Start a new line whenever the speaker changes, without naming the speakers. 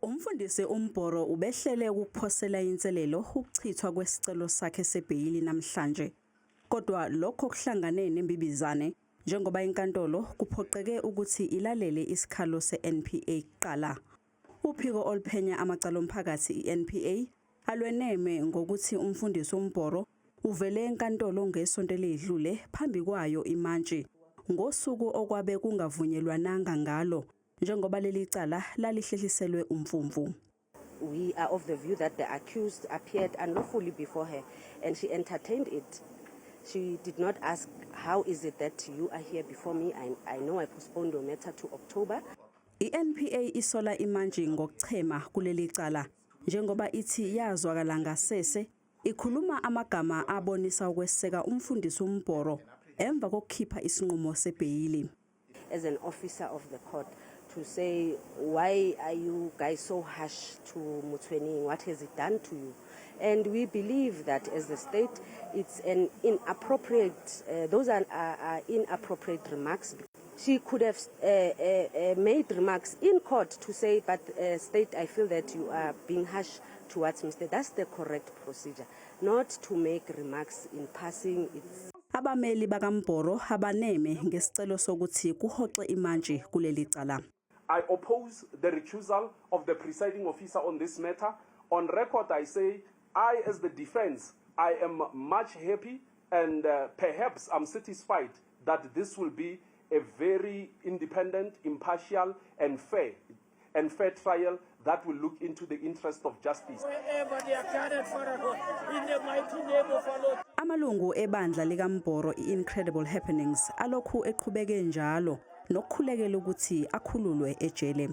Umfundisi uMboro ubehlele ukuphosela inselelo ukuchithwa kwesicelo sakhe sebheyili namhlanje. Kodwa lokho kuhlangane nembibizane njengoba inkantolo kuphoqeke ukuthi ilalele isikhalo se-NPA kuqala. Uphiko oluphenya amacala omphakathi i-NPA alweneme ngokuthi umfundisi uMboro uvele enkantolo ngesonto eledlule phambi kwayo imantshi ngosuku okwabe kungavunyelwananga ngalo njengoba leli cala lalihlehliselwe uMfumfu.
We are of the view that the accused appeared unlawfully before her and she entertained it. She did not ask, "How is it that you are here before me? I know I postponed your matter to October."
I-NPA isola imantshi ngokuchema kuleli cala njengoba ithi yazwakala ngasese ikhuluma amagama abonisa ukweseka umfundisi uMboro emva kokukhipha isinqumo sebheyili.
As an officer of the court, to say, "Why are you guys so harsh to Motsoeneng? What has he done to you?" And we believe that as the state, it's an inappropriate, those are inappropriate remarks. She could have made remarks in court to say, "But state, I feel that you are being harsh towards Mr." That's the correct procedure, not to make remarks in passing. It's
Abameli bakaMboro abaneme ngesicelo sokuthi kuhoxe imantshi kuleli cala.
I oppose the recusal of the presiding officer on this matter. On record, I say, I, as the defense, I am much happy and perhaps I'm satisfied that this will be a very independent, impartial, and fair trial that will look into the interest of justice.
Wherever they are gathered, Father God, in the mighty name of our Lord
Amalungu ebandla likaMboro i-Incredible Happenings alokhu eqhubeke njalo nokukhulekela ukuthi akhululwe ejele.